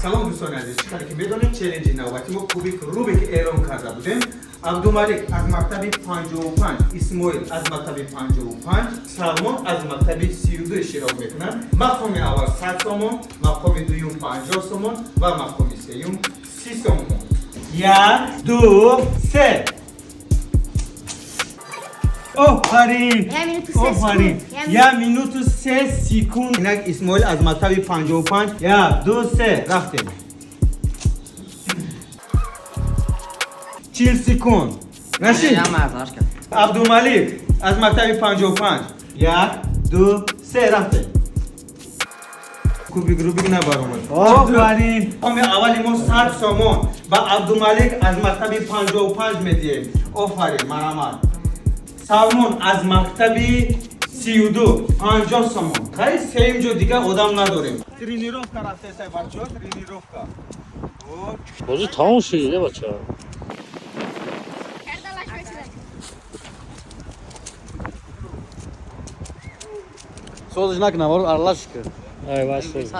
Салом, дӯстони азиз. Чӣ хеле ки медонед, челленҷи навбати мо кубик Рубик эълон карда будем. Абдумалик аз мактаби 55, Исмоил аз мактаби 55, Салмон аз мактаби 32 иштирок мекунанд. Мақоми аввал 100 сомон, мақоми дуюм 50 сомон ва мақоми сеюм 30 сомон. Як, ду, се. Офарин! Офарин! Як минуту се секунд. Инак Исмоил аз мактаби 55. Як, ду, се. Рафтем. 40 секунд. Нашид? Абдумалик аз мактаби 55. Як, ду, се. Рафтем. Кубик Рубик набаромад. Офарин! Мақоми аввали мо 100 сомон ба Абдумалик аз мактаби 55 медиҳем. Офарин, марҳамат. Салмон аз мактаби 32, 50 сомон. Хай, сеюм ҷо дигар одам надорем. Тренировка рафтесай, бачаҳо, тренировка. Бозӣ тамом шуд, е бача. Созиш накунам, аралаш кун. Ай, вай соз.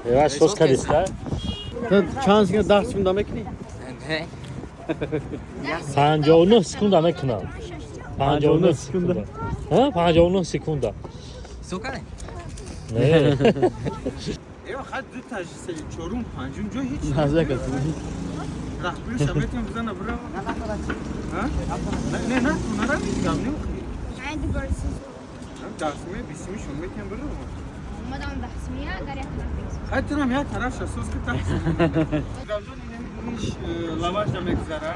Е, вай соз кадиста? Чанд секунд, 10 секунда мекунӣ? 59 секунда мекунам. 59 секунда. Ҳа, 59 секунда. Не. Эва, хай, ду та се, чорум, панҷум ҷо ҳеч. Назар кун. Раҳбиша метавон бизана, бирава. Ҳа? Не, не, нарави, гап не охи. Дастме бисмишон метавон бирава. Хай, турам як тараф шасоз ки таҳ. Рамзон иниш лаваш намегузара.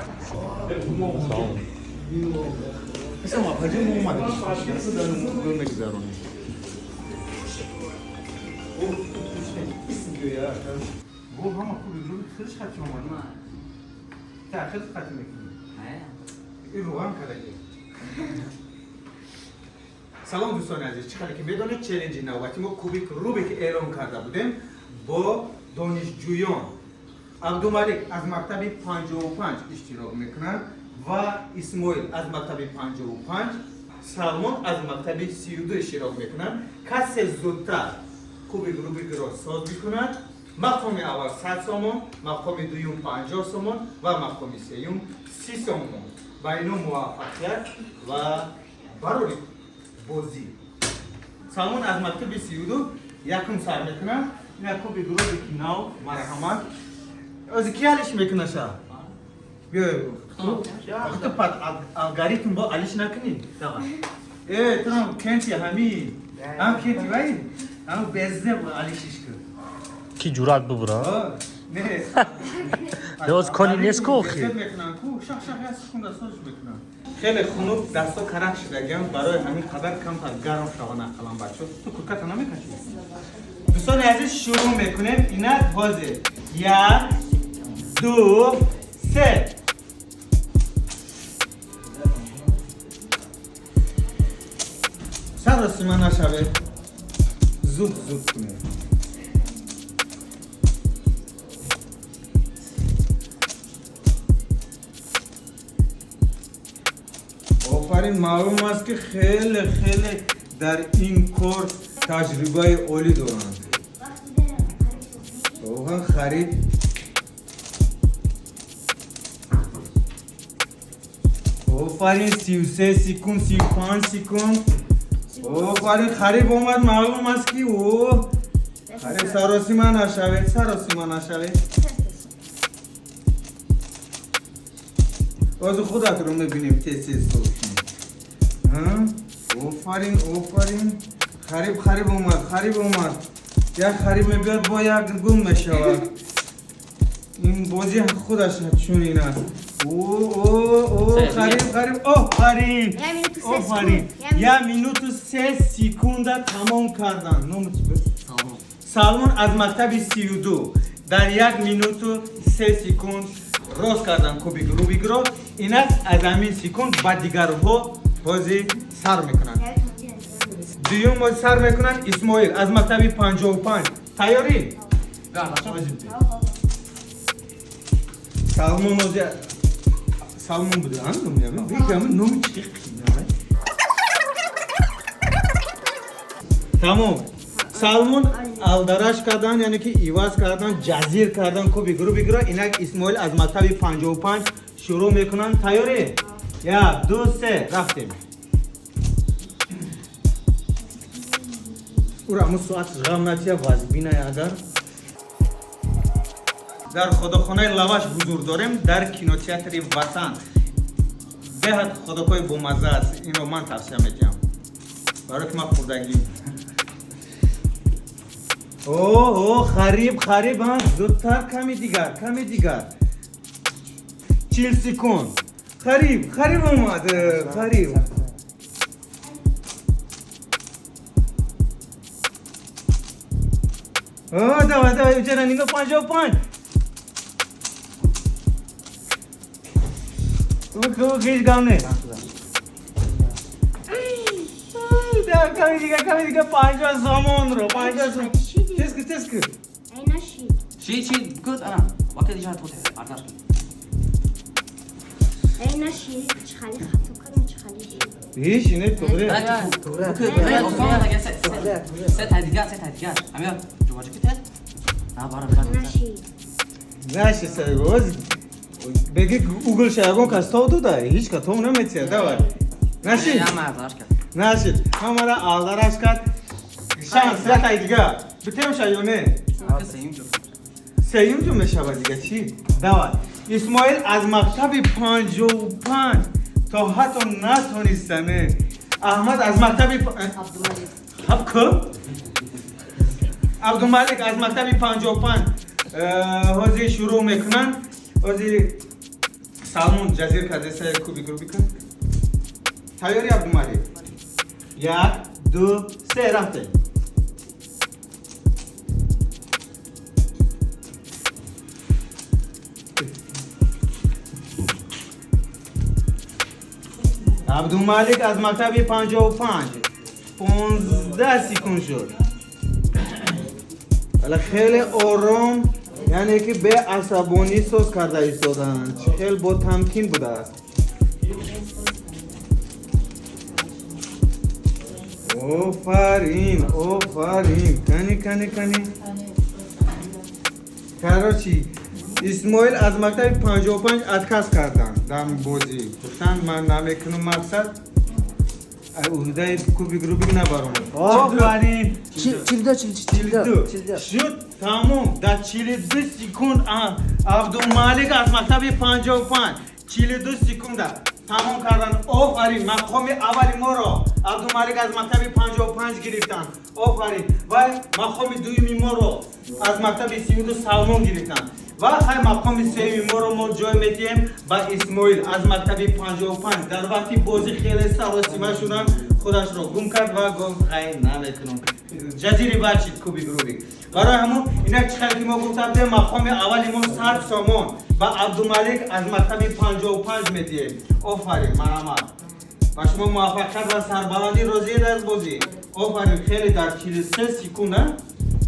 Исам апаҷо мо омадем. Мегузаронем. Бо ҳама куби Рубик хелиш хати омад. Та хелиш хати мекунӣ. Ин руғам кардаги. Салом, дӯстони азиз. Чӣ хеле ки медонед, челленҷи навбати мо кубик Рубик эълон карда будем бо донишҷӯён. Абдумалик аз мактаби 55 иштирок мекунанд ва Исмоил аз мактаби 55, Салмон аз мактаби 32 иштирок мекунанд. Касе зудтар кубик Рубикро соз мекунад, мақоми аввал 100 сомон, мақоми дуюм 50 сомон ва мақоми сеюм 30 сомон. Ба ино муваффақият ва барори бозӣ. Салмон аз мактаби 32 якум сар мекунад. Ина кубик Рубики нав, марҳамат. Ози ки алиш мекунаша? Биё. Ту пад алгоритм бо алиш накунӣ. Э, турам кенти ҳами. Ҳам кенти вай? Ҳам безне алишиш кун. Ки ҷуръат бубура? Не. Не, оз кони нест ку охи? Мекунан ку, шах шах як секунда соз мекунан. Хеле хунук, дасто карах шудагиам, барои ҳамин қадар камтар гарм шаванд ақаллан, бачо. Ту курката намекашӣ? Дӯстони азиз, шурӯъ мекунем. Инак ҳозир. Як, ду, се. Саросима нашавед. Зуд зуд кунед. Офарин, маълум аст, ки хеле хеле дар ин кор таҷрибаи олӣ доранд. Воқеан харид. Офарин, 33 секунд, 35 секунд. Офарин, хариб омад, маълум аст, ки о хариб. Саросима нашавед, саросима нашавед. Ҳозир худатро мебинем, тез тез соз. Офарин, офарин. Хариб, хариб омад, хариб омад. Як хариб мебиёд, бо як гум мешавад. Ин бозӣ худаш чунин аст. О, о, о, хариб, хариб, офарин! Офарин! Як минуту се секунда тамом кардан. Номи чӣ буд? Салмон аз мактаби 32 дар 1 минуту 3 секунд рост кардан кубик Рубикро. Инак аз ҳамин секунд ба дигарҳо бозӣ сар мекунанд. Дуюм бозӣ сар мекунанд Исмоил аз мактаби 55. Тайёрӣ? Салмон ози Салмон буд, а? Номи номи чӣ? Тамом. Салмон алдараш кардан, яъне ки иваз кардан, ҷазир кардан кубик Рубикро. Инак Исмоил аз мактаби 55 шурӯъ мекунанд. Тайёрӣ? Як, ду, се, рафтем. Ура, ҳамун соат ғам натия, вазбинай агар. Дар ходохонаи Лаваш ҳузур дорем, дар кинотеатри Ватан. Беҳад ходокҳои бомазза аст, инро ман тавсия медиҳам, барои ки ман хӯрдагим. О, хариб, хариб, зудтар, ками дигар, ками дигар. 40 секунд. Хариб, хариб омад, хариб. О, давай, давай, уҷара нигоҳ, 55. Ҳеҷ гап не. Ками дигар, ками дигар, 50 сомонро, 50 сомон. Тез кун, тез кун. شيء شيء قلت انا وكذا جهه توتي عرض. ҳеҷ не, туғри. ست هديقات، ست هديقات عمير جوا جبتها ها برا برا. Наши сагоз. Беги угол шаягон кас тов дода, ҳеҷ ка тов наметия, давай. Наши. يا ما عرض. Нашид. Ҳамара алдараш кард. Шанс ятай дигар. Битем ша ё не? Сеюм ҷо мешавад дига чӣ? Давай. Исмоил аз мактаби 55 то ҳатто натонистане. Аҳмад аз мактаби Хаб ку? Абдумалик аз мактаби 55 ҳозир шурӯъ мекунанд. Ҳозир Салмон ҷазир карда сари кубик Рубика. Тайёри, Абдумалик? Як, ду, се, рафтем. Абдумалик аз мактаби 55 15 секунд шуд. Ҳала хеле ором, яъне ки беасабонӣ соз карда истоданд. Хел бо тамкин будааст. Офарин, офарин. Кани, кани, кани. Короче, Исмоил аз мактаби 55 отказ карданд дар бозӣ. Гуфтанд ман намекунам, мақсад уҳдаи кубик Рубик набаромад. Офарин. 42, 42, 42. Шуд, тамом. Дар 42 секунд Абдумалик аз мактаби 55 42 секунда тамом карданд. Офарин, мақоми аввали моро Абдумалик аз мактаби 55 гирифтанд. Офарин. Ва мақоми дуюми моро аз мактаби 32 Салмон гирифтанд. Ва хай, мақоми сеюми моро мо ҷой медиҳем ба Исмоил аз мактаби 55. Дар вақти бозӣ хеле саросима шуданд, худашро гум кард ва гуфт хай намекунам. Ҷазири бачид кубик Рубик. Барои ҳамун инак чӣ хеле ки мо гуфта будем, мақоми аввали мо 100 сомон ба Абдумалик аз мактаби 55 медиҳем. Офарин, марҳамат. Ба шумо муваффақият ва сарбаландӣ. Розиед аз бозӣ? Офарин, хеле дар 43 секунд,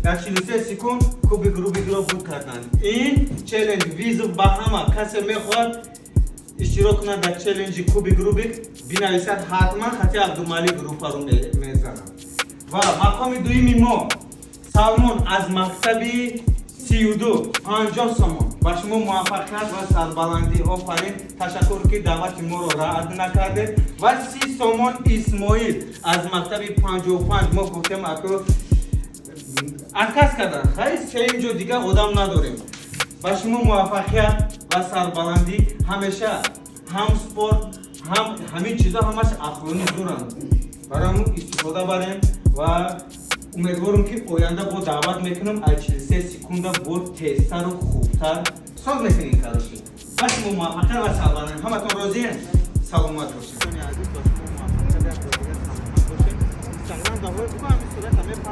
дар 43 секунд кубик Рубикро буд карданд. Ин челлендж вызов ба ҳама касе мехоҳад иштирок кунад дар челленҷи кубик Рубик, бинависад, ҳатман хати Абдумалик рӯпарӯ мезанад. Ва мақоми дуюми мо Салмон аз мактаби 32, 50 сомон. Ба шумо муваффақият ва сарбаландӣ. Офарин, ташаккур ки даъвати моро рад накардед. Ва 30 сомон Исмоил аз мактаби 55. Мо гуфтем, аку отказ кардан, хай сеюм ҷо дигар одам надорем. Ба шумо муваффақият ва сарбаландӣ. Ҳамеша ҳам спорт, ҳам ҳамин чизо ҳамаш ақлонӣ зуранд, барои ҳамун истифода барем ва умедворам ки оянда бо даъват мекунам, ай 43 секунда бо тезтару хубтар соз мекунем. Короче, ба шумо муваффақият ва сарбаландӣ. Ҳаматон розиен? Саломат бошед. Азиз, ба шумо муваффақият, як бор дигар саломат бошед. Инстаграм давои бугӯ, ҳамин сурата мебарам.